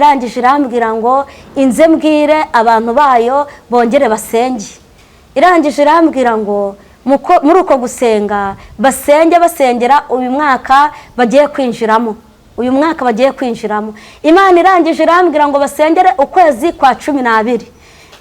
Irangije irambwira ngo inze mbwire abantu bayo bongere basenge. Irangije irambwira ngo muri uko gusenga basenge basengera uyu mwaka bagiye kwinjiramo. Uyu mwaka bagiye kwinjiramo. Imana irangije irambwira ngo basengere ukwezi kwa 12.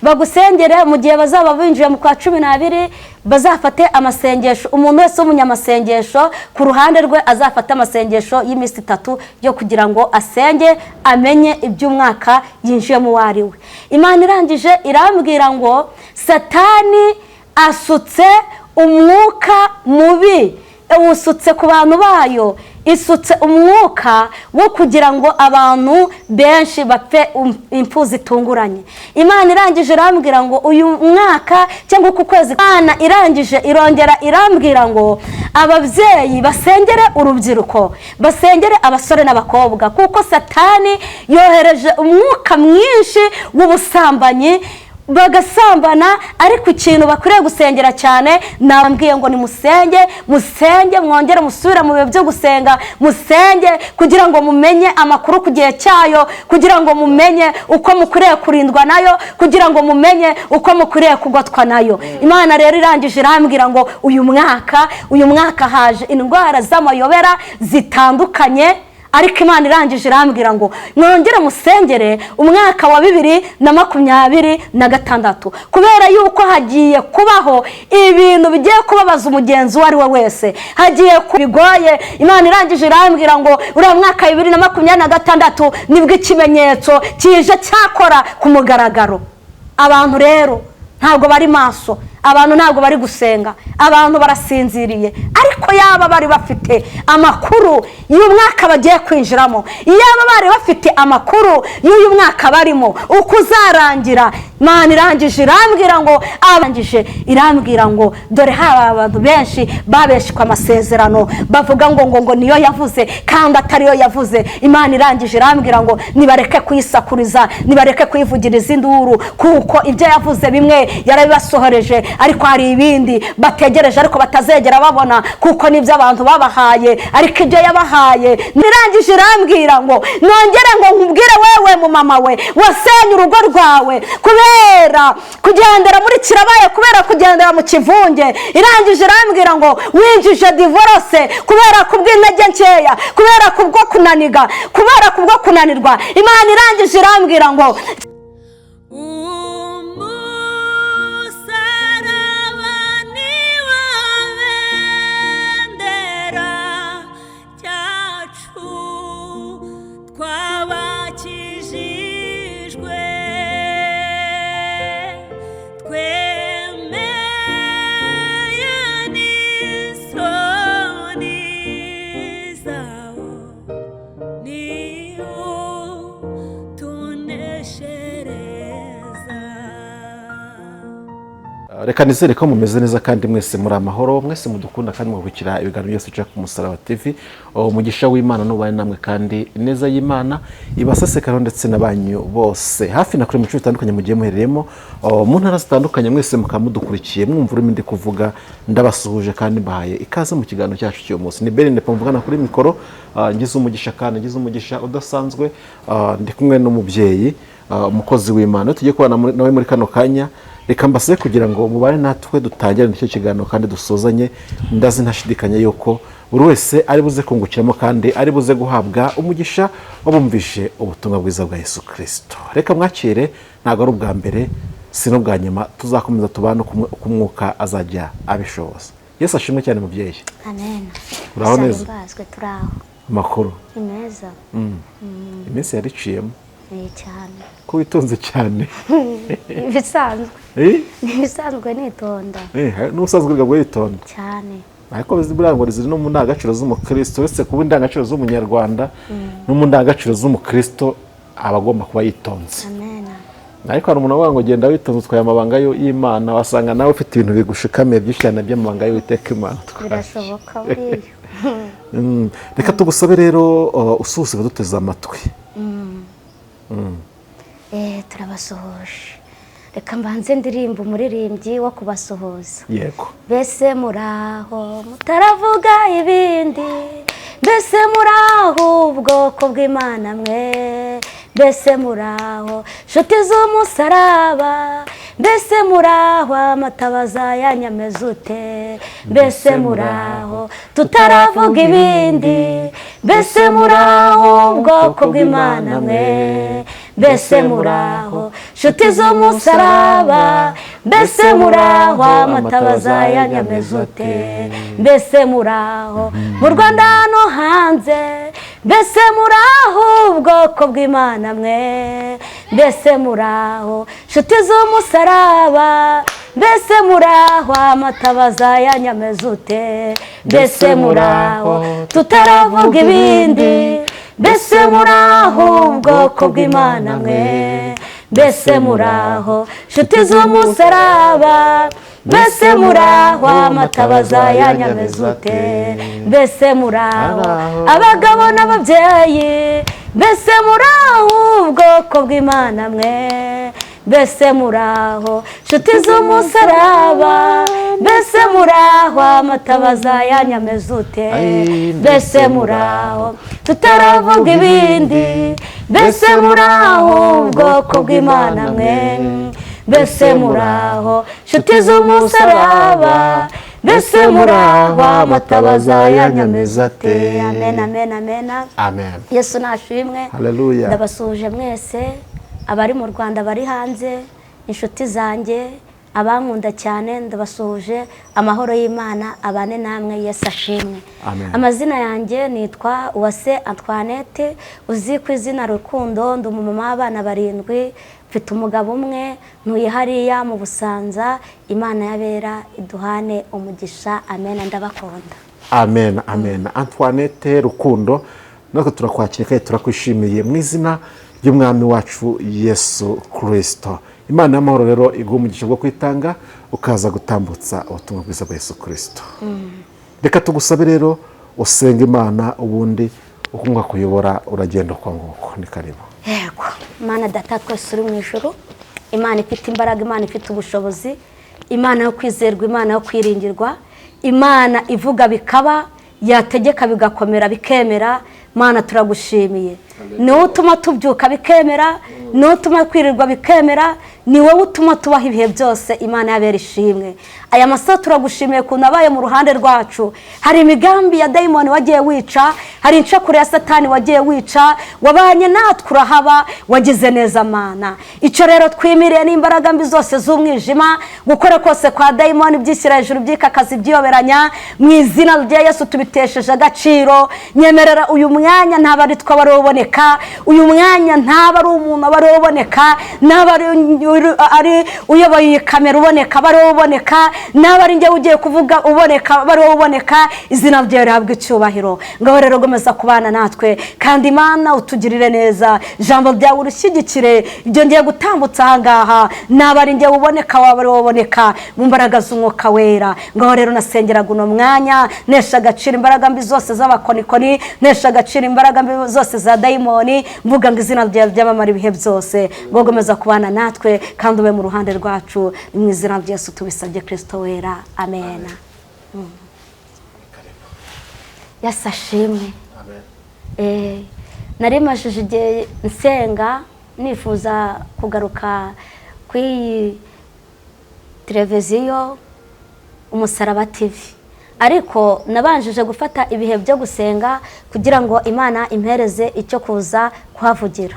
Bagusengere mu gihe bazaba binjiye mu kwa 12, bazafate amasengesho. Umuntu wese w'umunyamasengesho ku ruhande rwe azafata amasengesho y'iminsi 3 yo kugira ngo asenge amenye iby'umwaka yinjiyemo uwo ari we. Imana irangije irambwira ngo Satani asutse umwuka mubi, usutse ku bantu bayo, isutse umwuka wo kugira ngo abantu benshi bapfe impfu zitunguranye. Imana irangije irambwira ngo uyu mwaka cyangwa uku kwezi, Imana irangije irongera irambwira ngo ababyeyi basengere urubyiruko, basengere abasore n'abakobwa, kuko Satani yohereje umwuka mwinshi w'ubusambanyi, bagasambana. Ariko ikintu bakwiriye gusengera cyane, nababwiye ngo nimusenge, musenge, mwongere musubire mu bihe byo gusenga, musenge kugira ngo mumenye amakuru ku gihe cyayo, kugira ngo mumenye uko mukwiriye kurindwa nayo, kugira ngo mumenye uko mukwiriye kugotwa nayo. Imana rero irangije irambwira ngo uyu mwaka haje indwara z'amayobera zitandukanye. Ariko Imana irangije irambwira ngo mwongere musengere umwaka wa 2026, kubera yuko hagiye kubaho ibintu bigiye kubabaza umugenzi uwo ari we wese, hagiye bigoye. Imana irangije irambwira ngo uriya mwaka wa 2026 nibwo ikimenyetso kije cyakora ku mugaragaro. Abantu rero ntabwo bari maso, abantu ntabwo bari gusenga, abantu barasinziriye. Ariko yaba bari bafite amakuru y'umwaka bagiye kwinjiramo, yaba bari bafite amakuru y'uyu mwaka barimo uko uzarangira. Imana irangije irambwira ngo arangije irambwira ngo dore haba abantu benshi babeshywa amasezerano, bavuga ngo ngo ngo niyo yavuze kandi atariyo yavuze. Imana irangije irambwira ngo nibareke kuyisakuriza, nibareke kuyivugiriza induru, kuko ibyo yavuze bimwe yarabibasohoreje, ariko hari ibindi bategereje ariko batazegera babona, kuko nibyo abantu babahaye, ariko ibyo yabahaye. Nirangije irambwira ngo nongere ngo nkubwire wewe mu mama we wasenye urugo rwawe kubera kugendera muri kirabaye, kubera kugendera mu kivunge. Irangije irambwira ngo winjije divorce kubera kubw'intege nkeya, kubera kubwo kunaniga, kubera kubwo kunanirwa. Imana irangije irambwira ngo Umusaraba ni wo bendera cyacu, twabakijijwe, twemeye n'isoni zawo, niwo tuneshereza. Reka nizere ko mumeze neza kandi mwese muri amahoro, mwese mudukunda kandi mukurikira ibiganiro byose bica ku Musaraba TV. Umugisha w'Imana n'ubane namwe, kandi ineza y'Imana ibasesekaraho ndetse n'abanyu bose hafi na kure mu bice bitandukanye mugiye muherereyemo, mu ntara zitandukanye, mwese mukaba mudukurikiye mwumva ururimi ndi kuvuga. Ndabasuhuje kandi mbahaye ikaze mu kiganiro cyacu cy'uyu munsi. Ni Bene Nepo mvugana kuri mikoro. Ngize umugisha kandi ngize umugisha udasanzwe, ndi kumwe n'umubyeyi, umukozi w'Imana tugiye kubana nawe muri kano kanya. Reka mbasabe kugira ngo mubane natwe dutangirane icyo kiganiro kandi dusozanye. Ndazi ntashidikanya yuko buri wese ari buze kungukiramo kandi ari buze guhabwa umugisha wabumvishe ubutumwa bwiza bwa Yesu Kirisito. Reka mwakire, ntabwo ari ubwa mbere si n'ubwa nyuma, tuzakomeza tubane uko umwuka azajya abishoboza. Yesu ashimwe cyane, mubyeyi. Amen. Uraho neza? Mbazwe, turaho. Amakuru? Ni meza. Iminsi yariciyemo. Ni cyane. Ko witonze cyane? Ibisanzwe. Eh? Ni ibisanzwe, nitonda. N'ubusanzwe bwa witonda? Cyane. Ariko buriya ngo ziri no mu ndangagaciro z'umukristo, uretse kuba indangagaciro z'umunyarwanda, no mu ndangagaciro z'umukristo aba agomba kuba yitonze. Amen. Ariko hari umuntu uvuga ngo genda witonze utwaye amabanga y'Imana, wasanga nawe ufite ibintu bigushikamiye byinshi cyane by'amabanga y'Uwiteka Imana. Birashoboka buriya. Reka tugusabe rero usuhuze duteze amatwi. Turabasuhuje. Reka mbanze ndirimba umuririmbyi wo kubasuhuza. Yego. Mbese muraho mutaravuga ibindi, mbese muraho ubwoko bw'Imana mwe. Mbese muraho nshuti z'umusaraba, mbese muraho amatabaza ya Nyamezute, mbese muraho tutaravuga ibindi, mbese muraho ubwoko bw'Imana mwe, mbese muraho nshuti z'umusaraba, mbese muraho amatabaza ya Nyamezute, mbese muraho mu Rwanda no hanze, mbese muraho ubwoko bw'Imana mwe, mbese muraho nshuti z'umusaraba, mbese muraho amatabaza ya Nyamezute, mbese muraho tutaravuga ibindi, mbese muraho ubwoko bw'Imana mwe, mbese muraho nshuti z'umusaraba, mbese muraho amatabaza ya Nyamezute, mbese muraho abagabo n'ababyeyi, mbese muraho ubwoko bw'Imana mwe, mbese muraho nshuti z'umusaraba, mbese muraho amatabaza ya Nyamezute, mbese muraho tutaravuga ibindi, mbese muraho ubwoko bw'Imana mwe, mbese muraho nshuti z'umusaraba, mbese muraho amatabaza ya Nyamezute. Amen, amen, amen, amen. Yesu nashimwe. Haleluya. Ndabasuhuje mwese abari mu Rwanda, bari hanze, inshuti zanjye, abankunda cyane, ndabasuhuje. Amahoro y'Imana abane namwe. Yesu ashimwe. Amen. Amazina yanjye nitwa Uwase Antoinette, uzi ku izina Rukundo. Ndi umumama w'abana 7, mfite umugabo umwe, ntuye hariya mu Busanza. Imana y'abera iduhane umugisha. Amen. Ndabakunda. Amen, amen. Antoinette Rukundo, natwe turakwakira kandi turakwishimiye mu izina ry'Umwami wacu Yesu Kristo. Imana y'amahoro rero iguha umugisha bwo kwitanga ukaza gutambutsa ubutumwa bwiza bwa Yesu Kristo. Reka tugusabe rero usenga Imana, ubundi ukumva kuyobora uragenda uko nguko. Ni karibu. Yego. Imana Data twese uri mu ijuru, Imana ifite imbaraga, Imana ifite ubushobozi, Imana yo kwizerwa, Imana yo kwiringirwa, Imana ivuga bikaba, yategeka bigakomera bikemera. Mana turagushimiye. Ni wowe utuma tubyuka bikemera, ni wowe utuma kwirirwa bikemera, ni wowe utuma tubaho ibihe byose. Imana yabera ishimwe. Aya masaha turagushimiye kuntu abaye mu ruhande rwacu. Hari imigambi ya dayimoni wagiye wica, hari incakure ya satani wagiye wica, wabanye natwe urahaba, wagize neza Mana. Icyo rero twimiriye n'imbaraga mbi zose z'umwijima, gukora kose kwa dayimoni byishyira hejuru byikakazi byiyoberanya, mu izina rya Yesu tubitesheje agaciro. Nyemerera uyu mwanya ntaba ari twe abaroboneka, uyu mwanya ntaba ari umuntu abaroboneka, ntaba ari uyoboye iyi kamera uboneka abaroboneka, naba ari njye ugiye kuvuga uboneka baroboneka. Izina ryawe rihabwe icyubahiro. Ngaho rero gomeza kubana natwe, kandi Imana utugirire neza, ijambo ryawe urushyigikire. Ibyo ngiye gutambutsa aha ngaha, naba ari njye uboneka waba ari uboneka mu mbaraga z'Umwuka Wera. Ngaho rero nasengeraga uno mwanya, nesha agaciro imbaraga mbi zose z'abakonikoni, nesha agaciro imbaraga mbi zose za dayimoni, mvuga ngo izina ryawe ryamamara ibihe byose. Ngo gomeza kubana natwe kandi ube mu ruhande rwacu, mu izina rya Yesu tubisabye Kristo Wera. Amen. Yesu ashimwe. Nari majije igihe nsenga nifuza kugaruka ku iyi televiziyo Umusaraba TV, ariko nabanjije gufata ibihe byo gusenga kugira ngo Imana impereze icyo kuza kuhavugira.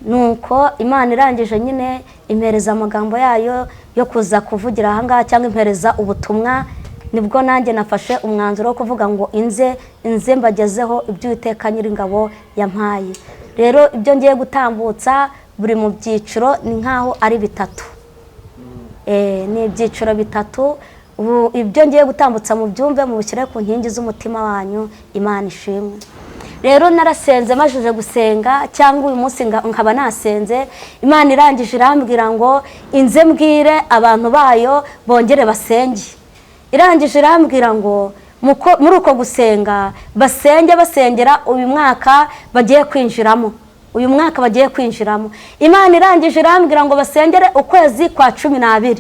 Nuko Imana irangije nyine impereza amagambo yayo yo kuza kuvugira aha ngaha, cyangwa impereza ubutumwa. Nibwo nanjye nafashe umwanzuro wo kuvuga ngo inze mbagezeho ibyo Uwiteka Nyiringabo yampaye. Rero ibyo ngiye gutambutsa buri mu byiciro ni nkaho ari bitatu. Ni ibyiciro bitatu. Ubu ibyo ngiye gutambutsa mu byumve, mubishyire ku nkingi z'umutima wanyu. Imana ishimwe. Rero narasenze, majije gusenga cyangwa uyu munsi nkaba nasenze, Imana irangije irambwira ngo inze mbwire abantu bayo bongere basenge. Irangije irambwira ngo muri uko gusenga basenge basengera uyu mwaka bagiye kwinjiramo. Uyu mwaka bagiye kwinjiramo. Imana irangije irambwira ngo basengere ukwezi kwa 12.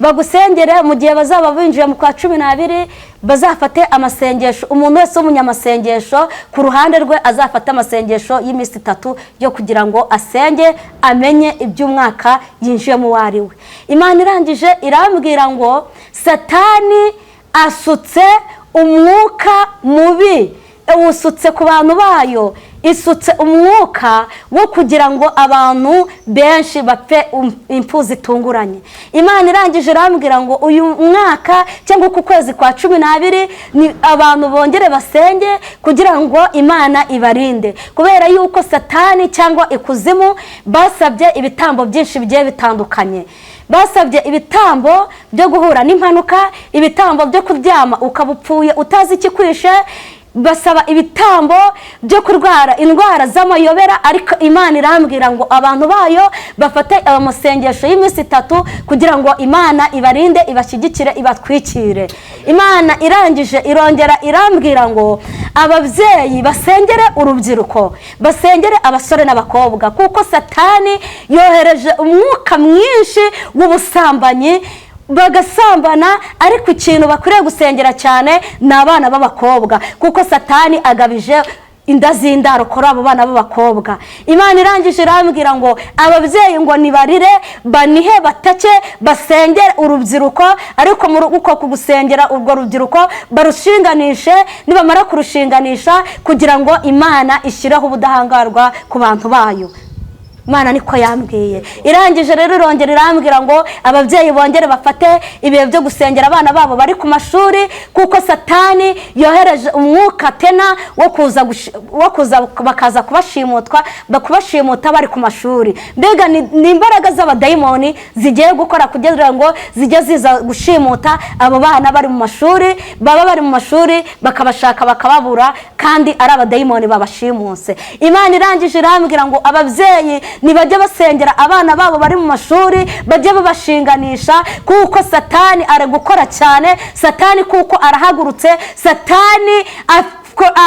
Bagusengere mu gihe bazaba binjiye mu kwa 12, bazafate amasengesho. Umuntu wese w'umunyamasengesho ku ruhande rwe azafata amasengesho y'iminsi 3 yo kugira ngo asenge amenye iby'umwaka yinjiyemo uwo ari we. Imana irangije irambwira ngo Satani asutse umwuka mubi, usutse ku bantu bayo, isutse umwuka wo kugira ngo abantu benshi bapfe impfu zitunguranye. Imana irangije irambwira ngo uyu mwaka cyangwa uku kwezi kwa 12 ni abantu bongere basenge kugira ngo Imana ibarinde, kubera yuko Satani cyangwa ikuzimu basabye ibitambo byinshi bigiye bitandukanye. Basabye ibitambo byo guhura n'impanuka, ibitambo byo kuryama ukaba upfuye utazi ikikwishe, basaba ibitambo byo kurwara indwara z'amayobera. Ariko Imana irambwira ngo abantu bayo bafate amasengesho y'iminsi 3 kugira ngo Imana ibarinde, ibashyigikire, ibatwikire. Imana irangije irongera irambwira ngo ababyeyi basengere urubyiruko, basengere abasore n'abakobwa, kuko Satani yohereje umwuka mwinshi w'ubusambanyi, bagasambana. Ariko ikintu bakwiriye gusengera cyane ni abana b'abakobwa, kuko Satani agabije inda z'indaro kuri abo bana b'abakobwa. Imana irangije irambwira ngo ababyeyi ngo nibarire, banihe, batake, basengere urubyiruko. Ariko muri uko kugusengera urwo rubyiruko barushinganishe, nibamara kurushinganisha kugira ngo Imana ishyireho ubudahangarwa ku bantu bayo. Imana niko yambwiye. Irangije rero irongera irambwira ngo ababyeyi bongere bafate ibihe byo gusengera abana babo bari ku mashuri, kuko Satani yohereje umwuka tena wo kuza bakaza kubashimuta bari ku mashuri. Mbega ni imbaraga z'abadayimoni zigiye gukora kugira ngo zijye ziza gushimuta abo bana bari mu mashuri, baba bari mu mashuri bakabashaka bakababura, kandi ari abadayimoni babashimuse. Imana irangije irambwira ngo ababyeyi nibajya basengera abana babo bari mu mashuri, bajye babashinganisha, kuko Satani ari gukora cyane. Satani kuko arahagurutse, Satani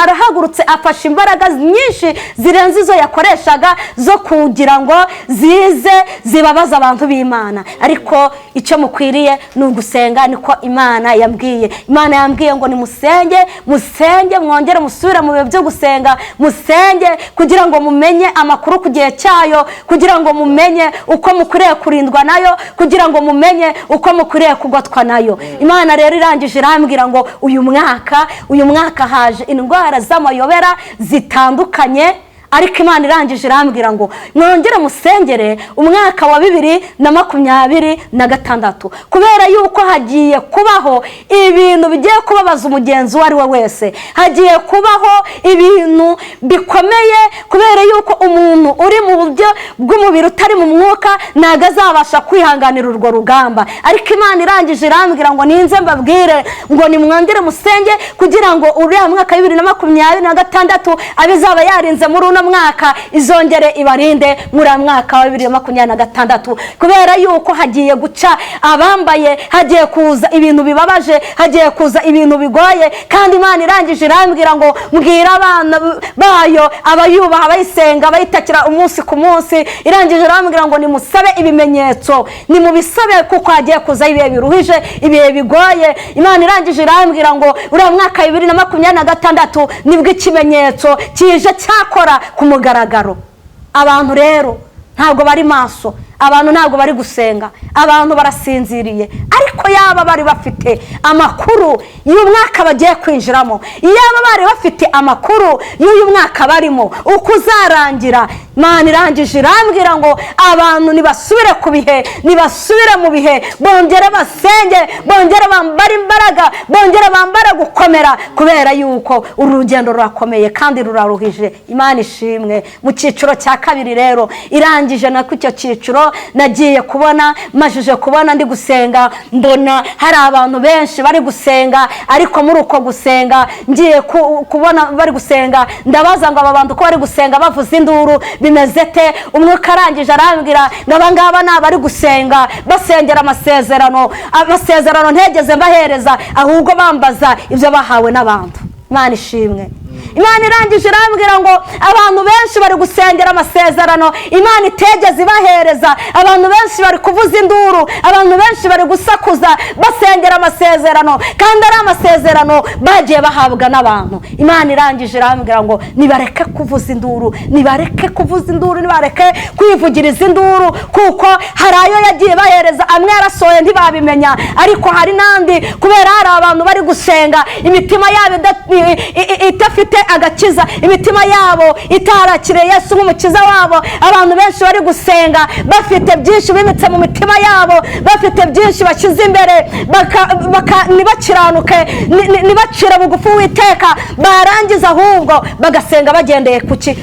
arahagurutse afashe imbaraga nyinshi zirenze izo yakoreshaga zo kugira ngo zize zibabaze abantu b'Imana. Ariko icyo mukwiriye ni ugusenga, niko Imana yambwiye. Imana yambwiye ngo nimusenge, musenge, mwongere musubire mu bihe byo gusenga, musenge kugira ngo mumenye amakuru ku gihe cyayo, kugira ngo mumenye uko mukwiriye kurindwa nayo, kugira ngo mumenye uko mukwiriye kugotwa nayo. Imana rero irangije irambwira ngo uyu mwaka haje indwara z'amayobera zitandukanye. Ariko Imana irangije irambwira ngo mwongere musengere umwaka wa 2026, kubera yuko hagiye kubaho ibintu bigiye kubabaza umugenzi uwo ari we wese. Hagiye kubaho ibintu bikomeye, kubera yuko umuntu uri mu buryo bw'umubiri utari mu mwuka ntabwo azabasha kwihanganira urwo rugamba. Ariko Imana irangije irambwira ngo ninze mbabwire ngo nimwongere musenge kugira ngo uriya mwaka wa 2026 abizaba yarinze muri uno mwaka izongere ibarinde muri mwaka wa 2026, kubera yuko hagiye guca abambaye, hagiye kuza ibintu bibabaje, hagiye kuza ibintu bigoye. Kandi Imana irangije irambwira ngo mbwira abana bayo, abayubaha, abayisenga, abayitakira umunsi ku munsi, irangije irambwira ngo nimusabe ibimenyetso, nimubisabe kuko hagiye kuza ibihe biruhije, ibihe bigoye. Imana irangije irambwira ngo uriya mwaka wa 2026 nibwo ikimenyetso kije cyakora ku mugaragaro. Abantu rero ntabwo bari maso, abantu ntabwo bari gusenga, abantu barasinziriye. Ariko yaba bari bafite amakuru y'umwaka bagiye kwinjiramo, yaba bari bafite amakuru y'uyu mwaka barimo uko uzarangira. Imana irangije irambwira ngo abantu nibasubire ku bihe, nibasubire mu bihe, bongere basenge, bongere bambare imbaraga, bongere bambare gukomera, kubera yuko uru rugendo rurakomeye kandi ruraruhije. Imana ishimwe. Mu cyiciro cya kabiri rero irangije nako icyo cyiciro nagiye kubona, majije kubona ndi gusenga, mbona hari abantu benshi bari gusenga. Ariko muri uko gusenga ngiye kubona bari gusenga, ndabaza ngo aba bantu ko bari gusenga bavuza induru bimeze te? Umwuka arangije arambwira ngo aba ngaba ni abari gusenga basengera amasezerano, amasezerano ntegeze mbahereza, ahubwo bambaza ibyo bahawe n'abantu. Imana ishimwe. Imana irangije irambwira ngo abantu benshi bari gusengera amasezerano Imana itegeze ibahereza, abantu benshi bari kuvuza induru, abantu benshi bari gusakuza basengera amasezerano kandi ari amasezerano bagiye bahabwa n'abantu. Imana irangije irambwira ngo nibareke kuvuza induru, nibareke kuvuza induru, nibareke kwivugiriza induru, kuko hari ayo yagiye bahereza amwe yarasohoye ntibabimenya, ariko hari n'andi kubera hari abantu bari gusenga imitima yabo idafite agakiza, imitima yabo itarakiriye Yesu nk'umukiza wabo. Abantu benshi bari gusenga bafite byinshi bimitse mu mitima yabo, bafite byinshi bashyize imbere, ntibakiranuke, ntibacire bugufi Uwiteka, barangiza ahubwo bagasenga bagendeye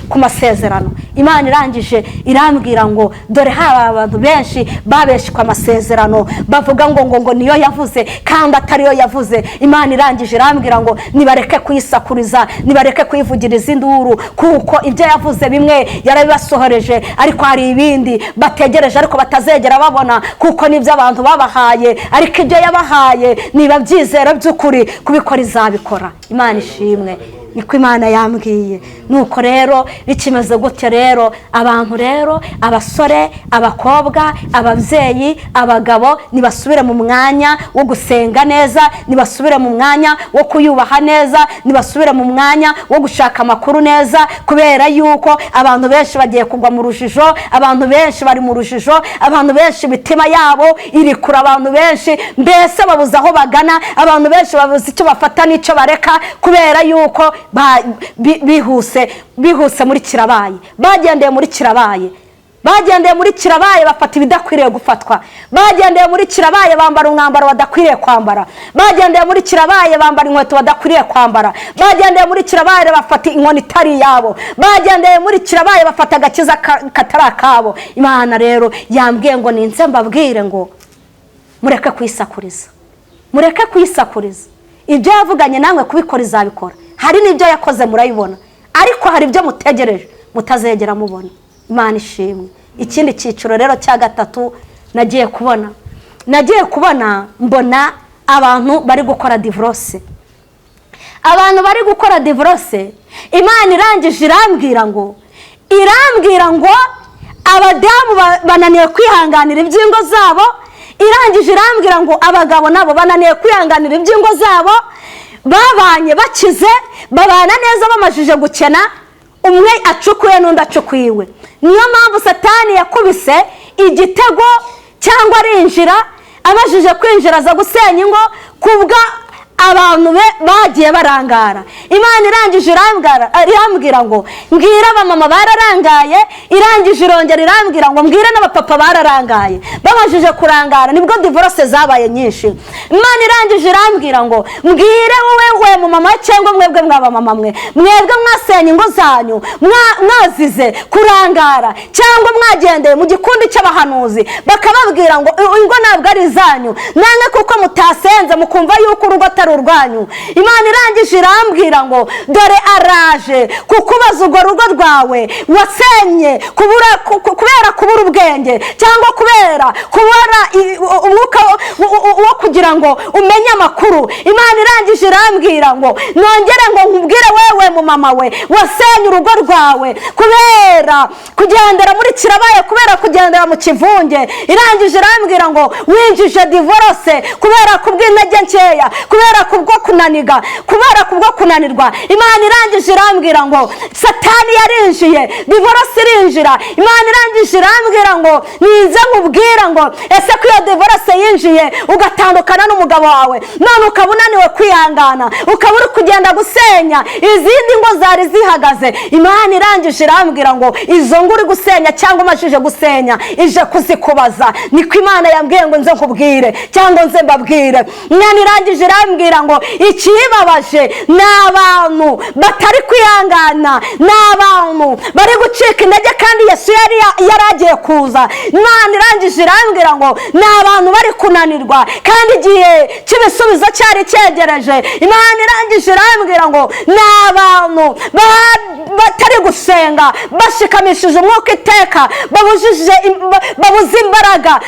ku masezerano. Imana irangije irambwira ngo dore hari abantu benshi babeshywa amasezerano, bavuga ngo ngo ngo niyo yavuze kandi atariyo yavuze. Imana irangije irambwira ngo nibareke kuyisakuriza, nibareke kuyivugiriza induru, kuko ibyo yavuze bimwe yarabibasohoreje, ariko hari ibindi bategereje ariko batazegera babona, kuko nibyo abantu babahaye, ariko ibyo yabahaye niba byizera by'ukuri kubikora izabikora. Imana ishimwe, niko Imana yambwiye. Nuko rero bikimeze gutya rero, abantu rero, abasore, abakobwa, ababyeyi, abagabo, nibasubire mu mwanya wo gusenga neza, nibasubire mu mwanya wo kuyubaha neza, nibasubire mu mwanya wo gushaka amakuru neza, kubera yuko abantu benshi bagiye kugwa mu rujijo, abantu benshi bari mu rujijo, abantu benshi imitima yabo iri kure, abantu benshi mbese babuze aho bagana, abantu benshi babuze icyo bafata n'icyo bareka, kubera yuko bihuse muri kirabaye, bagendeye muri kirabaye, bagendeye muri kirabaye bafata ibidakwiriye gufatwa, bagendeye muri kirabaye bambara umwambaro badakwiriye kwambara, bagendeye muri kirabaye bambara inkweto badakwiriye kwambara, bagendeye muri kirabaye bafata inkoni itari iyabo, bagendeye muri kirabaye bafata agakiza katari akabo. Imana rero yambwiye ngo ninze mbabwire ngo mureke kuyisakuriza, mureke kuyisakuriza. Ibyo yavuganye namwe kubikora izabikora, hari n'ibyo yakoze murabibona, ariko hari ibyo mutegereje mutazegera mubona. Imana ishimwe. Ikindi cyiciro rero cya gatatu nagiye kubona mbona abantu bari gukora divorce, abantu bari gukora divorce. Imana irangije irambwira ngo abadamu bananiwe kwihanganira iby'ingo zabo, irangije irambwira ngo abagabo nabo bananiwe kwihanganira iby'ingo zabo, babanye bakize, babana neza bamajije gukena, umwe acukuye n'undi acukuyiwe. Niyo mpamvu Satani yakubise igitego cyangwa arinjira, abajije kwinjira aza gusenya ingo kubwa abantu be bagiye barangara. Imana irangije irambwira ngo mbwira abamama bararangaye, irangije irongera irambwira ngo mbwira n'abapapa bararangaye. Babajije kurangara nibwo divorce zabaye nyinshi. Imana irangije irambwira ngo mbwire wowe we mumama cyangwa mwebwe mwabamama mwe, mwebwe mwasenye ingo zanyu mwazize kurangara cyangwa mwagendeye mu gikundi cy'abahanuzi bakababwira ngo ingo ntabwo ari zanyu, nange kuko mutasenze mukumva yuko urugo atari urwanyu. Imana irangije irambwira ngo dore araje kukubaza urwo rugo rwawe wasenye kubera kubura ubwenge cyangwa kubera kubura umwuka wo kugira ngo umenye amakuru. Imana irangije irambwira ngo nongere ngo nkubwire wewe mumama we wasenye urugo rwawe kubera kugendera muri kirabaye, kubera kugendera mu kivunge. Irangije irambwira ngo winjije divorce kubera kubw'intege nkeya, kubera kubwo kunaniga, kubera kubwo kunanirwa. Imana irangije irambwira ngo Satani yarinjiye, divorce irinjira. Imana irangije irambwira ngo nize nkubwira ngo ese ko iyo divorce yinjiye ugatandukana n'umugabo wawe, none ukaba unaniwe kwihangana, ukaba uri kugenda gusenya izindi ngo zari zihagaze. Imana irangije irambwira ngo izo ngo uri gusenya cyangwa umajije gusenya ije kuzikubaza. Niko Imana yambwiye ngo nze nkubwire cyangwa nze mbabwire. Imana irangije irambwira ngo ikibabaje ni abantu batari kwihangana, ni abantu bari gucika intege kandi Yesu yari agiye kuza. Imana irangije irambwira ngo ni abantu bari kunanirwa kandi igihe cy'ibisubizo cyari cyegereje. Imana irangije irambwira ngo ni abantu batari gusenga, bashikamishije umwuka iteka, babuze imbaraga,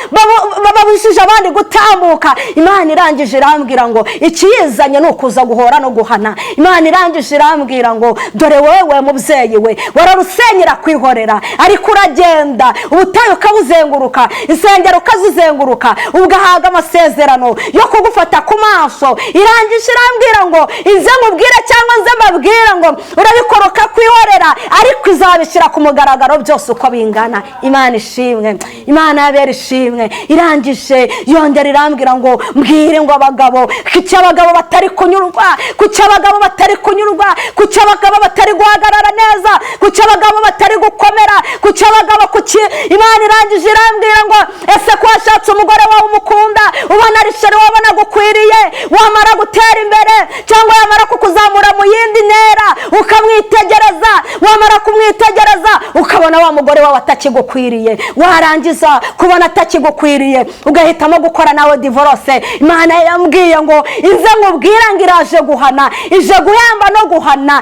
babujije abandi gutambuka. Imana irangije irambwira ngo Ikiyizanye ni ukuza guhora no guhana. Imana irangije irambwira ngo dore wowe mubyeyi we wararusenyera kwihorera, ariko uragenda ubutayu ukabuzenguruka, insengero ukazizenguruka, ugahabwa amasezerano yo kugufata ku maso. Irangije irambwira ngo inze nkubwire cyangwa nze mbabwire ngo urabikora ukakwihorera, ariko izabishyira ku mugaragaro byose uko bingana. Imana ishimwe, Imana yabera ishimwe. Irangije yongera irambwira ngo mbwire ngo abagabo, kuki abagabo batari kunyurwa, kuki abagabo batari kunyurwa, kuki abagabo batari guhagarara neza, kuki abagabo batari gukomera, kuki abagabo, kuki. Imana irangije irambwira ngo ese ko washatse umugore wawe umukunda, ubona ari chéri, wabona gukwiriye, wamara gutera imbere cyangwa yamara kukuzamura mu yindi ntera ukamwitegereza, wamara kumwitegereza ukabona wa mugore wawe atakigukwiriye, warangiza kubona atakigukwiriye ugahitamo gukora nawe divorce. Imana yambwiye ngo ize nkubwire ngo iraje guhana, ije guhemba no guhana,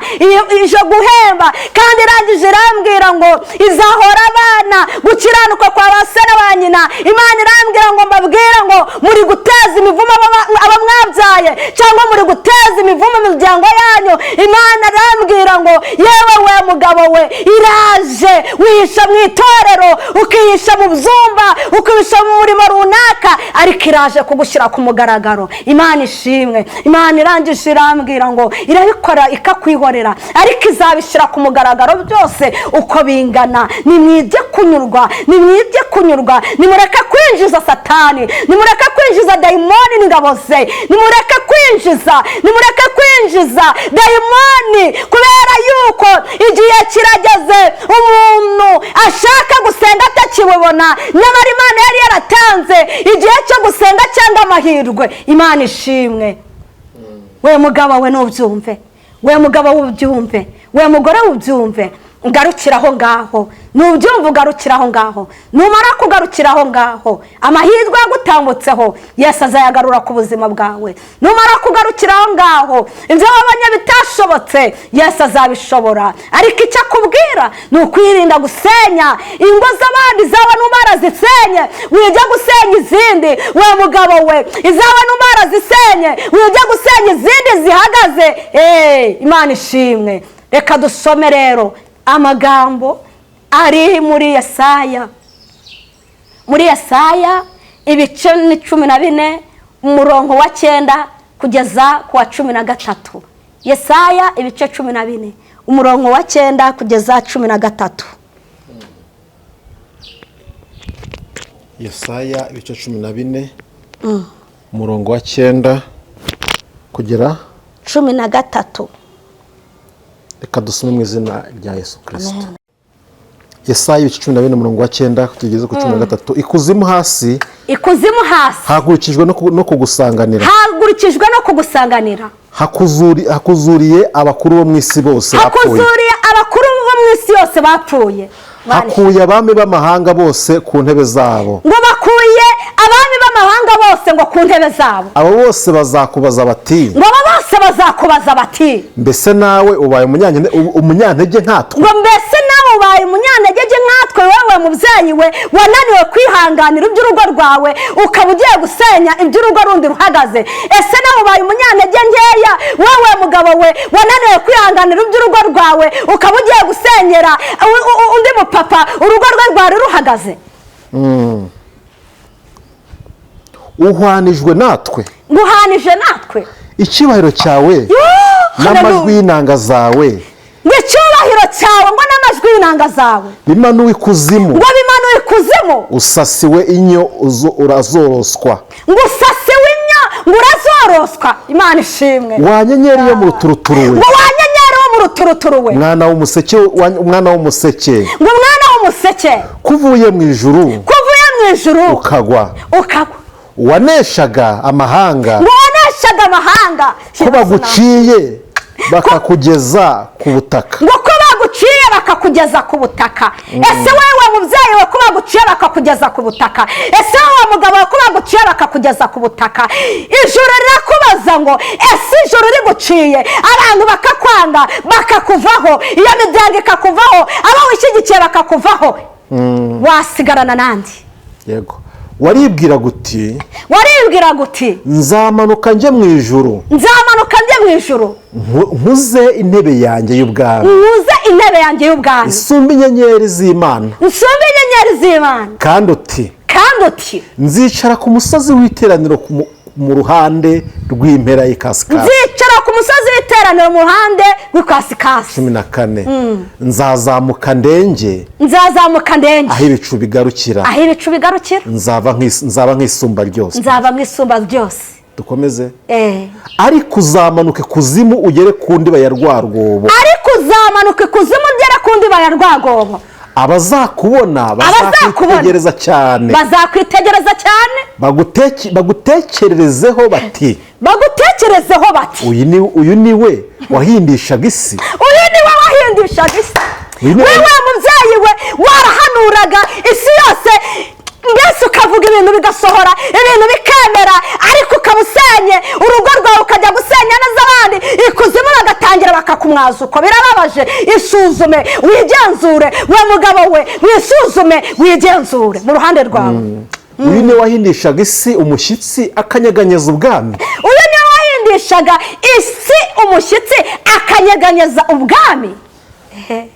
ije guhemba. Kandi irangije irambwira ngo izahora abana gukiranuka kwa ba se na ba nyina. Imana irambwira ngo mbabwire ngo muri guteza imivumo aba mwabyaye, cyangwa muri guteza imivumo imiryango yanyu. Imana irambwira ngo yewe we mugabo we, iraje wihisha mu itorero, ukihisha mu byumba, ukihisha mu murimo runaka, ariko iraje kugushyira ku mugaragaro. Imana ishimwe. Imana irangije irambwira ngo irabikora ikakwihorera, ariko izabishyira ku mugaragaro byose uko bingana. Nimwige kunyurwa, nimwige kunyurwa, nimureke kwinjiza Satani, nimureke kwinjiza dayimoni n'ingabo ze, nimureke kwinjiza, nimureke kwinjiza dayimoni, kubera yuko igihe kirageze umuntu ashaka gusenga atakibubona, nyamara Imana yari yaratanze igihe cyo gusenga cyangwa amahirwe. Imana ishimwe. We mugabo we nubyumve, we mugabo ubyumve, we mugore ubyumve, ugarukira aho ngaho. Nubyumva ugarukira aho ngaho. Numara kugarukira aho ngaho, amahirwe yagutambutseho Yesu azayagarura ku buzima bwawe. Numara kugarukira aho ngaho, ibyo wabonye bitashobotse Yesu azabishobora. Ariko icyo akubwira ni ukwirinda gusenya ingo z'abandi. Zaba numara zisenye, wijya gusenya izindi. We mugabo we, izaba numara zisenye, wijya gusenya izindi zihagaze. Imana ishimwe. Reka dusome rero amagambo ari muri Yesaya, muri Yesaya ibice ni 14, umurongo wa 9 kugeza ku wa 13. Yesaya ibice 14, umurongo wa 9 kugeza 13. Yesaya ibice 14, umurongo wa 9 kugera 13. Reka dusome mu izina rya Yesu Kristo. Yesaya ibice 14, umurongo wa 9 tugeze ku 13. Ikuzimu hasi, ikuzimu hasi hahagurukijwe no kugusanganira, hahagurukijwe no kugusanganira, hakuzuriye abakuru bo mu isi bose bapfuye, hakuzuriye abakuru bo mu isi yose bapfuye, hakuye abami b'amahanga bose ku ntebe zabo, ngo bakuye abami b'amahanga bose ngo ku ntebe zabo. Abo bose bazakubaza bati, ngo abo bose bazakubaza bati, mbese nawe ubaye umunyantege nkatwe, ngo mbese nawe ubaye umunyantege nkatwe, wowe mubyeyi we wananiwe kwihanganira iby'urugo rwawe, ukaba ugiye gusenya iby'urugo rundi ruhagaze. Ese nawe ubaye umunyantege nkeya, wowe mugabo we wananiwe kwihanganira iby'urugo rwawe, ukaba ugiye gusenyera undi mupapa urugo rwe rwari ruhagaze. Uhwanijwe natwe, nguhanije natwe icyubahiro cyawe n'amajwi y'inanga zawe, ngo icyubahiro cyawe ngo n'amajwi y'inanga zawe bimanuwe ikuzimu, ngo bimanuwe ikuzimu, usasiwe inyo urazoroswa, ngo usasiwe inyo ngo urazoroswa. Imana ishimwe. Wa nyenyeri yo mu ruturuturu we, ngo wa nyenyeri wo mu ruturuturu we, mwana w'umuseke, mwana w'umuseke, ngo mwana w'umuseke, kuvuye mu ijuru, kuvuye mu ijuru ukagwa, ukagwa, waneshaga amahanga, ngo waneshaga amahanga, ko baguciye bakakugeza ku butaka, ngo ko baguciye bakakugeza ku butaka. Ese wewe mubyeyi we ko baguciye bakakugeza ku butaka, ese wowe mugabo we ko baguciye bakakugeza ku butaka, ijuru rirakubaza ngo ese ijuru riguciye abantu bakakwanga bakakuvaho, iyo miryango ikakuvaho, abo wishyigikiye bakakuvaho, wasigarana nandi? Yego. Waribwiraga uti, Waribwiraga uti, nzamanuka njye mu ijuru, nzamanuka njye mu ijuru, nkuze intebe yanjye y'ubwami, nkuze intebe yanjye y'ubwami, isumba inyenyeri z'Imana, nsumbe inyenyeri z'Imana. Kandi uti, Kandi uti, nzicara ku musozi w'iteraniro mu ruhande rw'impera y'ikasikasi. Nzicara ku musozi w'iteraniro mu ruhande rw'ikasikasi. 14, nzazamuka ndenge Nzazamuka ndenge aho ibicu bigarukira, aho ibicu bigarukira, nzaba nk'isumba ryose. Nzaba nk'isumba ryose. Dukomeze. Eh. Ariko uzamanuka ikuzimu ugere ku ndiba ya rwa rwobo. Ariko uzamanuka ikuzimu ugere ku ndiba ya rwagobo. Abazakubona Abazakubona bazakwitegereza cyane, bazakwitegereza cyane, bagutekererezeho bati, bagutekerezeho bati, uyu ni we wahindishaga isi, uyu ni we wahindishaga isi. Uyu ni We wa mubyeyi we, warahanuraga isi yose, mbese ukavuga ibintu bigasohora, ibintu bikemera, ariko ukaba usenye urugo rwawe, ukajya gusenya n'iz'abandi, ikuzimu bagatangira bakakumwaza uko. Birababaje. Isuzume wigenzure, we mugabo we, wisuzume wigenzure mu ruhande rwawe. Uyu ni we wahindishaga isi umushyitsi, akanyeganyeza ubwami, Uyu niwe wahindishaga isi umushyitsi, akanyeganyeza ubwami. Ehe.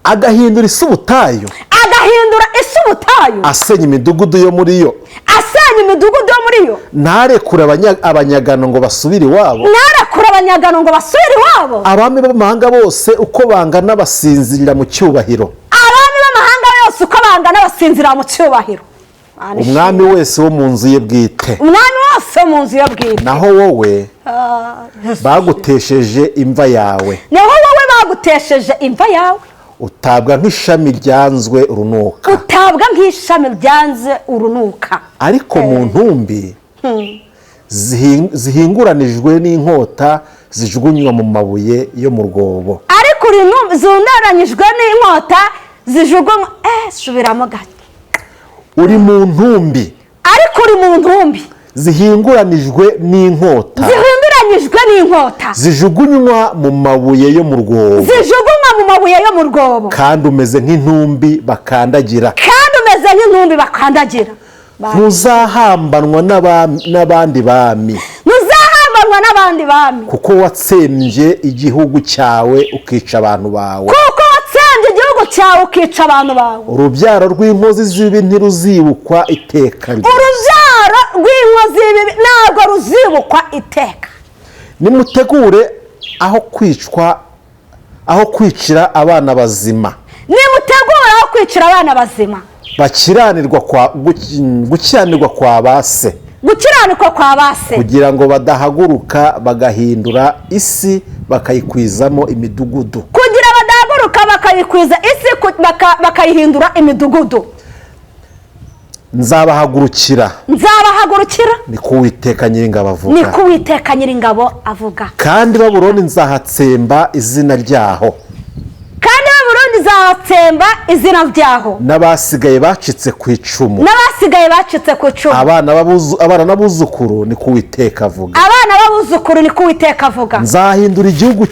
Agahindura isi ubutayu, Agahindura isi ubutayu, asenya imidugudu yo muri yo, asenya imidugudu yo muri yo, ntarekure abanyagano ngo basubire iwabo, ntarekure abanyagano ngo basubire iwabo. Abami b'amahanga bose uko bangana basinzirira mu cyubahiro, Abami b'amahanga yose uko bangana basinzira mu cyubahiro. Mana umwami ishimwe. wese wo mu nzu ye bwite. Umwami wose wo mu nzu ye bwite. Naho wowe, Ah, Yesu. bagutesheje imva yawe, Naho wowe, bagutesheje imva yawe, utabwa nk'ishami ryanzwe urunuka, utabwa nk'ishami ryanze urunuka, ariko mu ntumbi zihinguranijwe n'inkota, zijugunywa mu mabuye yo mu rwobo. Ariko uri zundaranyijwe n'inkota, zijugunywa, subiramo gato. Uri mu ntumbi Ariko uri mu ntumbi zihinguranijwe n'inkota, zihinduranyijwe n'inkota, zijugunywa mu mabuye yo mu rwobo, zijugunywa mu mabuye yo mu rwobo, kandi umeze nk'intumbi bakandagira, kandi umeze nk'intumbi bakandagira. Ntuzahambanwa n'abandi bami, Ntuzahambanwa n'abandi bami, kuko watsembye igihugu cyawe, ukica abantu bawe. Kuko watsembye igihugu cyawe, ukica abantu bawe. Urubyaro rw'inkozi z'ibibi ntiruzibukwa iteka ryose. Urubyaro rw'inkozi y'ibibi ntabwo ruzibukwa iteka. Nimutegure aho kwicwa, aho kwicira abana bazima, Nimutegure aho kwicira abana bazima, gukiranirwa kwa ba se, Gukiranuka kwa ba se, kugira ngo badahaguruka bagahindura isi, bakayikwizamo imidugudu. Kugira badahaguruka bakayikwiza isi, bakayihindura imidugudu. Nzabahagurukira, Nzabahagurukira, niko Uwiteka Nyiringabo avuga, niko Uwiteka Nyiringabo avuga, kandi Babuloni nzahatsemba izina ryaho, kandi Babuloni nzahatsemba izina ryaho, n'abasigaye bacitse ku icumu, n'abasigaye bacitse ku icumu, abana n'abuzukuru, niko Uwiteka avuga. Abana b'abuzukuru, niko Uwiteka avuga. Nzahindura igihugu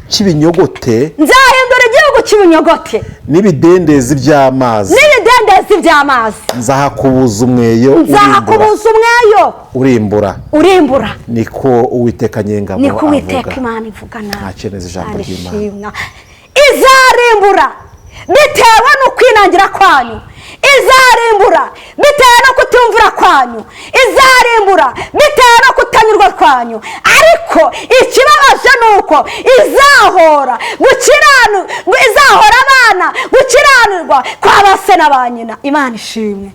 cy'ibinyogote, Nzahindura igihugu cy'ibinyogote, n'ibidendezi by'amazi, n'ibidendezi by'amazi, nzahakubuza umweyo urimbura, Nzahakubuza umweyo urimbura, urimbura, niko Uwiteka Nyiringabo niko Uwiteka avuga. Imana ivuga nawe. Ntakeneza ijambo ry'Imana. Ishimwa. Izarimbura bitewe no kwinangira kwanyu, izarimbura bitewe no kutumvira kwanyu, izarimbura bitewe no kutanyurwa kwanyu. Ariko ikibabaje ni uko izahora abana gukiranirwa kwa ba se na ba nyina. Imana ishimwe.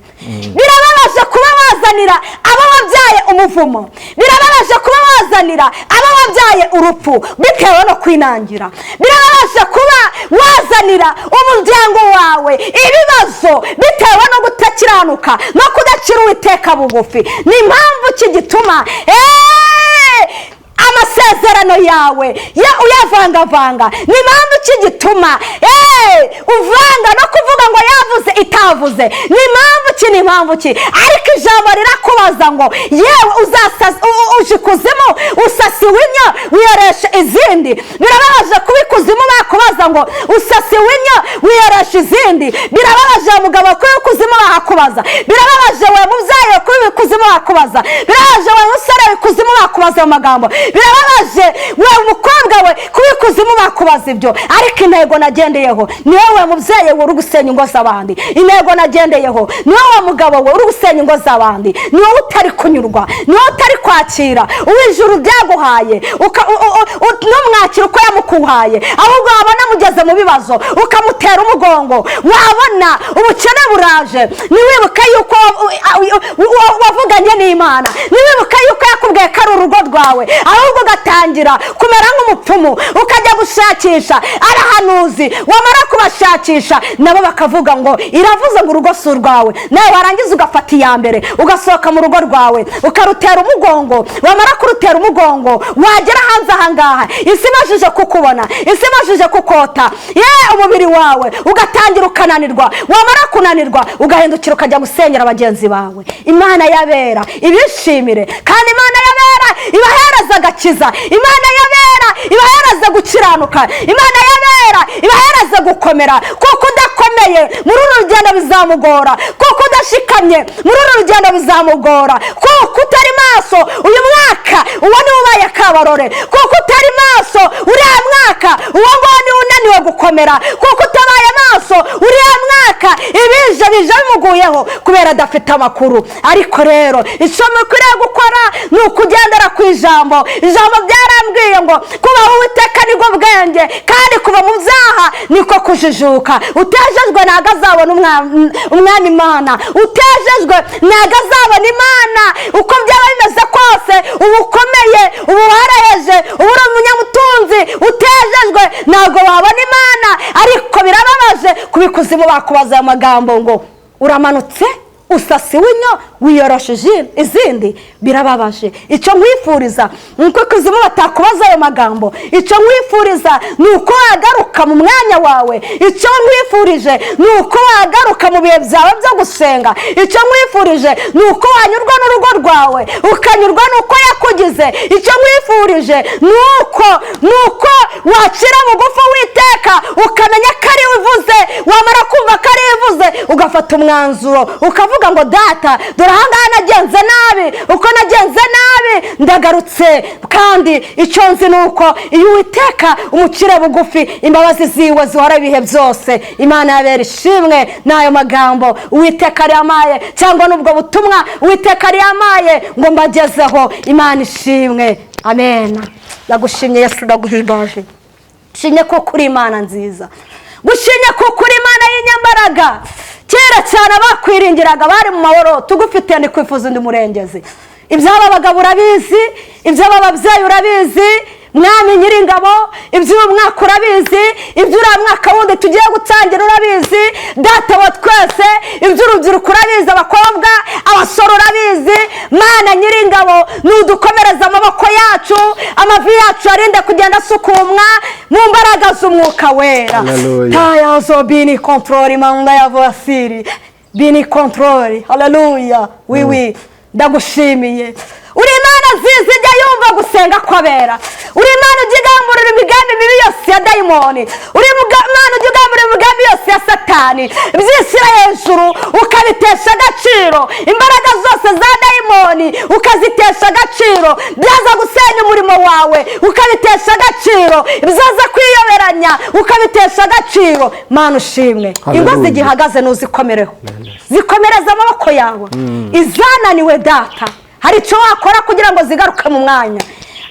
Birababaje kuba wazanira abo wabyaye umuvumo, birababaje kuba wazanira abo wabyaye urupfu bitewe no kwinangira, birababaje kuba wazanira umuryango wawe ibibazo bitewe no kutakiranuka no kudacira Uwiteka bugufi. Ni impamvu ki gituma amasezerano yawe ya uyavangavanga? Ni impamvu ki gituma uvanga no kuvuga ngo yavuze itavuze? Ni impamvu ki? Ni impamvu ki? Ariko ijambo rirakubaza ngo: yewe, uje ikuzimu usasiwe inyo, wiyoresha izindi. Birababaje kuba ikuzimu bakubaza ngo usasiwe inyo, wiyoresha izindi. Birababaje mugabo kuba ikuzimu bahakubaza. Birababaje we mubyeyi. ikuzimu bakubaza. Birababaje we musore, ikuzimu bakubaza ayo magambo. Birababaje we mukobwa we kuba ikuzimu bakubaza ibyo. Ariko intego nagendeyeho ni wowe mubyeyi we uri gusenya ingo z'abandi. Intego nagendeyeho ni wowe mugabo we uri gusenya ingo z'abandi. Ni wowe utari kunyurwa, ni wowe utari kwakira uw'ijuru ryaguhaye, ntumwakire uko yamukuhaye, ahubwo wabona mugeze mu bibazo ukamutera umugongo. Wabona ubukene buraje, ntiwibuke yuko wavuganye n'Imana, ntiwibuke yuko yakubwiye ko ari urugo rwawe, ahubwo ugatangira kumera nk'umupfumu, ukajya gushakisha abahanuzi. Wamara kubashakisha nabo bakavuga ngo iravuze ngo urugo si urwawe, nawe warangiza ugafata iya mbere ugasohoka mu rugo rwawe ukarutera umugongo. Wamara kurutera umugongo wagera hanze ahangaha, isi ibashije kukubona, isi ibashije kukota, ye umubiri wawe ugatangira ukananirwa. Wamara kunanirwa ugahindukira ukajya gusenyera bagenzi bawe. Imana y'abera ibishimire, kandi Imana y'abera ibahereza agakiza, Imana y'abera ibahereza gukiranuka, Imana y'abera ibahereza gukomera. Kuko udakomeye muri uru rugendo bizamugora, kuko udashikamye muri uru rugendo bizamugora, kuko utari maso uyu mwaka uwo niwe ubaye akabarore, kuko utari maso uriya mwaka uwo nguwo niwe unaniwe gukomera, kuko utabaye maso uriya mwaka ibije bije bimuguyeho kubera adafite amakuru. Ariko rero icyo mukwiriye gukora ni ukugendera ku ijambo. Ijambo byarambwiye ngo kubaho Uwiteka nibwo bwenge, kandi kuva mu byaha niko kujijuka. Utejejwe ntabwo azabona umwami Imana, utejejwe ntabwo azabona Imana. Uko byaba bimeze kose, uba ukomeye, uba waraheje, uba uri umunyamutunzi, utejejwe ntabwo wabona Imana. Ariko birababaje kubikuzimu bakubaza aya magambo ngo uramanutse usasiwe inyo wiyoroshe izindi. Birababaje. Icyo nkwifuriza ni uko ikuzimu batakubaza ayo magambo. Icyo nkwifuriza ni uko wagaruka mu mwanya wawe. Icyo nkwifurije ni uko wagaruka mu bihe byawe byo gusenga. Icyo nkwifurije ni uko wanyurwa n'urugo rwawe, ukanyurwa n'uko yakugize. Icyo nkwifurije ni uko wacira bugufi Uwiteka, ukamenya ko ari uvuze. Wamara kumva ko ari uvuze ugafata umwanzuro ukavuga ngo data, dore ahangaha nagenze nabi, uko nagenze nabi ndagarutse. Kandi icyo nzi ni uko iyo Uwiteka umucira bugufi, imbabazi ziwe zihora ibihe byose. Imana yabera ishimwe n'ayo magambo Uwiteka yamaye, cyangwa n'ubwo butumwa Uwiteka yamaye ngo mbagezeho. Imana ishimwe, amen. Ndagushimye Yesu, ndaguhimbaje. Shimye ko kuri Imana nziza, gushimye ko kuri Imana y'inyambaraga. Kera cyane abakwiringiraga bari mu mahoro, tugufite ni kwifuza undi murengezi. Iby'aba bagabo urabizi, iby'aba babyeyi urabizi, Mwami Nyiringabo, iby'uyu mwaka urabizi, iby'uriya mwaka wundi tugiye gutangira urabizi, data wa twese, iby'urubyiruko urabizi, abakobwa abasore urabizi. Mana Nyiringabo, nudukomereza amaboko yacu, amavi yacu arinde kugenda asukumwa mu mbaraga z'umwuka wera. Tayazo bini kontroli manda ya voasiri bini kontroli. Haleluya. Wiwi, ndagushimiye. Uri Imana nziza ijya yumva gusenga kw'abera. Uri Imana ujya igamburira imigambi mibi yose ya dayimoni. Uri Imana ujya igamburira imigambi yose ya satani. Byishyira hejuru ukabitesha agaciro. Imbaraga zose za dayimoni ukazitesha agaciro. Byaza gusenya umurimo wawe ukabitesha agaciro. Byaza kwiyoberanya ukabitesha agaciro. Mana ushimwe. Ingo zigihagaze ntuzikomereho, zikomereza amaboko yawe. Izananiwe data, hari icyo wakora kugira ngo zigaruke mu mwanya.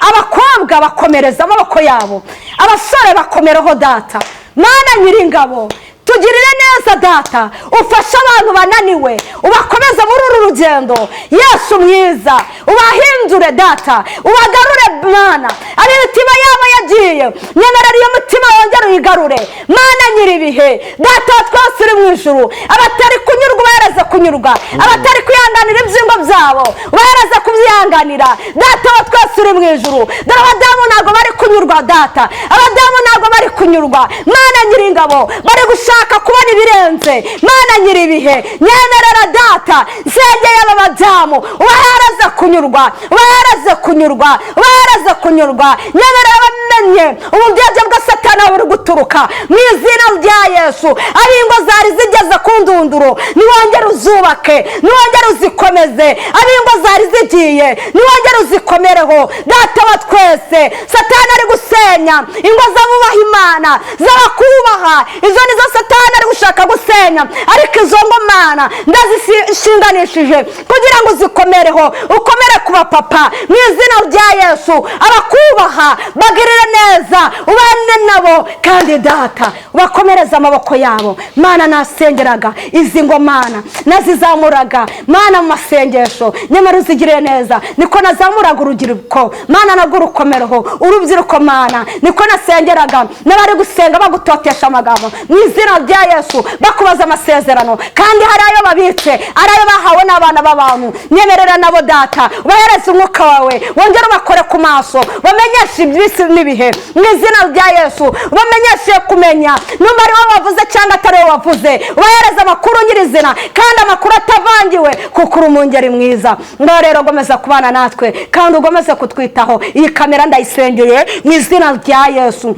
Abakobwa bakomereza amaboko yabo, abasore bakomereho data. Mana Nyiringabo, tugirire neza data, ufashe abantu bananiwe, ubakomeze muri uru rugendo. Yesu mwiza, ubahindure data, ubagarure Mana. Ari imitima yabo yagiye, nyemerera iyo mutima wongere uyigarure. Mana Nyiribihe, data twese uri mu ijuru, abatari kunyurwa ubahereze kunyurwa, abatari kwihanganira ibyingo byabo ubahereze kubyihanganira. Data twese uri mu ijuru, dore abadamu ntabwo bari kunyurwa data, abadamu ntabwo bari kunyurwa. Mana Nyiringabo, bari gushaka kubona ibirenze. Mana Nyiribihe, nyemerera data, nsengeye aba badamu, ubahereze kunyurwa, ubahereze kunyurwa, ubahereze kunyurwa. Nyemerera Usenye ububyeyi bwa Satani buri guturuka mu izina rya Yesu. Ari ingo zari zigeze ku ndunduro, niwongere uzubake, niwongere uzikomeze. Ari ingo zari zigiye, niwongere uzikomereho. Data wa twese, Satani ari gusenya ingo z'abubaha Imana, z'abakubaha, izo nizo Satani ari gushaka gusenya. Ariko izo ngo Mana ndazishinganishije kugira ngo uzikomereho, ukomere ku bapapa mu izina rya Yesu. Abakubaha bagirire neza, ubane nabo, kandi Data ubakomereze amaboko yabo. Mana, nasengeraga izi ngo Mana, nazizamuraga Mana mu masengesho, nyamara uzigirire neza. Niko nazamuraga urubyiruko Mana, nabwo urukomereho urubyiruko Mana, niko nasengeraga n'abari gusenga bagutotesha amagambo mu izina rya Yesu, bakubaza amasezerano, kandi hari ayo babitse, ari ayo bahawe n'abana b'abantu. Nyemerera nabo Data, ubahereze umwuka wawe, wongere ubakore ku maso, bamenyeshe iby'isi n'ibihe mu izina rya Yesu, bamenyeshe kumenya nimba ari wowe wavuze cyangwa atari wowe wavuze, ubahereze amakuru nyirizina kandi amakuru atavangiwe, kuko uri umungeri mwiza. Ngaho rero gomeza kubana natwe kandi ugomeze kutwitaho. Iyi kamera ndayisengeye mu izina rya Yesu.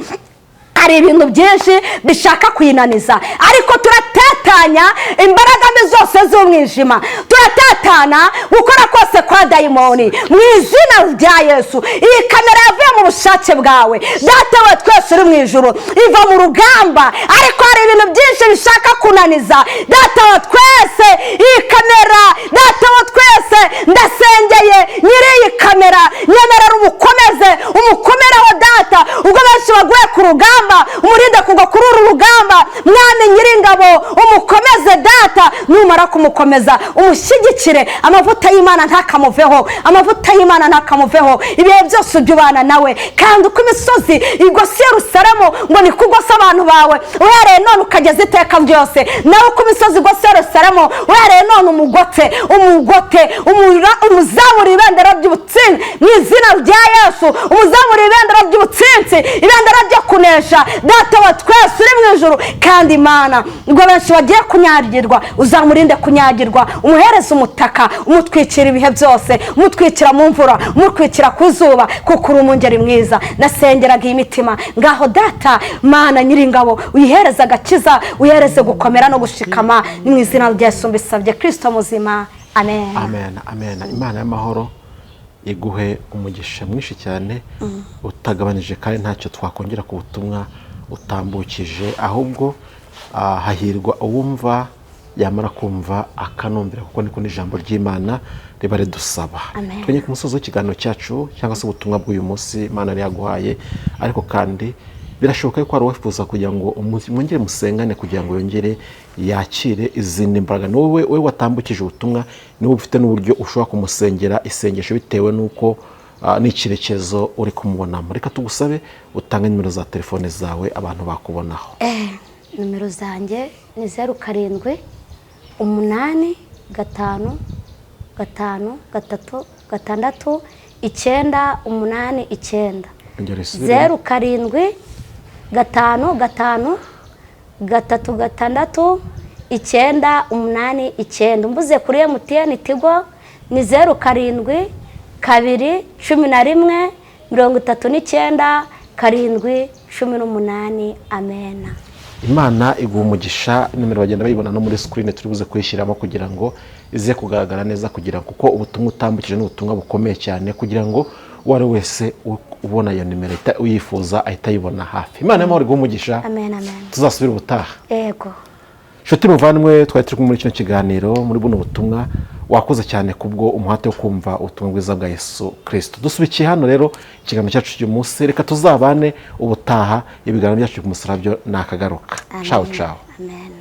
Hari ibintu byinshi bishaka kuyinaniza, ariko turatatanya imbaraga mbi zose z'umwijima, turatatana gukora kose kwa dayimoni mu izina rya Yesu. Iyi kamera yavuye mu bushake bwawe Data we twese uri mu ijuru, iva mu rugamba, ariko hari ibintu byinshi bishaka kunaniza Data wa twese iyi kamera. Data wa twese, ndasengeye nyiri iyi kamera, nyemerera umukomeze, umukomereho Data. Ubwo benshi baguye ku rugamba, umurinde kugwa kuri uru rugamba. Mwami nyiringabo, umukomeze Data. Numara kumukomeza umushyigikire, amavuta y'Imana ntakamuveho, amavuta y'Imana ntakamuveho ibihe byose. Ujye ubana nawe, kandi uko imisozi igose Yerusalemu ngo niko ugose abantu bawe uhereye none ukageza iteka ryose. Nawe uko imisozi igose Yerusalemu uhereye none, umugote, umugote, umuzamura ibendera ry'ubutsinzi mu izina rya Yesu, umuzamura ibendera ry'ubutsinzi, ibendera ryo kunesha, Data wa twese uri mu ijuru. Kandi Imana, ubwo benshi bagiye kunyagirwa, uzamurinde kunyagirwa, umuhereze umutaka, umutwikira ibihe byose, umutwikira mu mvura, umutwikira ku zuba, kuko uri umungeri mwiza. Nasengeraga iyi mitima, ngaho Data Mana nyiringabo, uyihereze agakiza, uyihereze gukomera no gushikama. Ni mu izina rya Yesu mbisabye, Kristo muzima, amen. Amen, amen. Imana y'amahoro iguhe umugisha mwinshi cyane utagabanije, kandi ntacyo twakongera ku butumwa utambukije, ahubwo hahirwa uwumva, yamara kumva akanumvira, kuko niko n'ijambo ry'Imana riba ridusaba. Amen. Twenye ku musozi w'ikiganiro cyacu cyangwa se ubutumwa bw'uyu munsi Imana yari yaguhaye, ariko kandi birashoboka yuko hari uwifuza kugira ngo mwongere musengane kugira ngo yongere yakire izindi mbaraga. Ni wowe watambukije ubutumwa, ni wowe ufite n'uburyo ushobora kumusengera isengesho bitewe n'uko n'icyerekezo uri kumubonamo. Reka tugusabe utange nimero za telefone zawe abantu bakubonaho. Nimero zanjye ni 07 8 5 5 3 6 9 8 9. Ongera usubiremo. 0 7 5 5 3 6 9 8 9. Mbuze kuri MTN Tigo ni 0 7 2 11 39 7 18. Amen. Imana iguha umugisha. Nimero bagenda bayibona no muri screen, turi buze kuyishyiramo kugira ngo ize kugaragara neza, kugira ngo kuko ubutumwa utambukije ni ubutumwa bukomeye cyane, kugira ngo uwo ari wese ubona iyo nimero uyifuza ahita ayibona hafi. Imana y'amahoro iguhe umugisha. Amen, amen. Tuzasubira ubutaha. Yego. Nshuti muvandimwe, twari turi kumwe muri kino kiganiro, muri buno butumwa. Wakoze cyane kubwo umuhate wo kumva ubutumwa bwiza bwa Yesu Kristo. Dusubikiye hano rero ikiganiro cyacu cy'uyu munsi, reka tuzabane ubutaha. Ibiganiro byacu ku musaraba byo nakagaruka. Amen. Ciao ciao. Amen.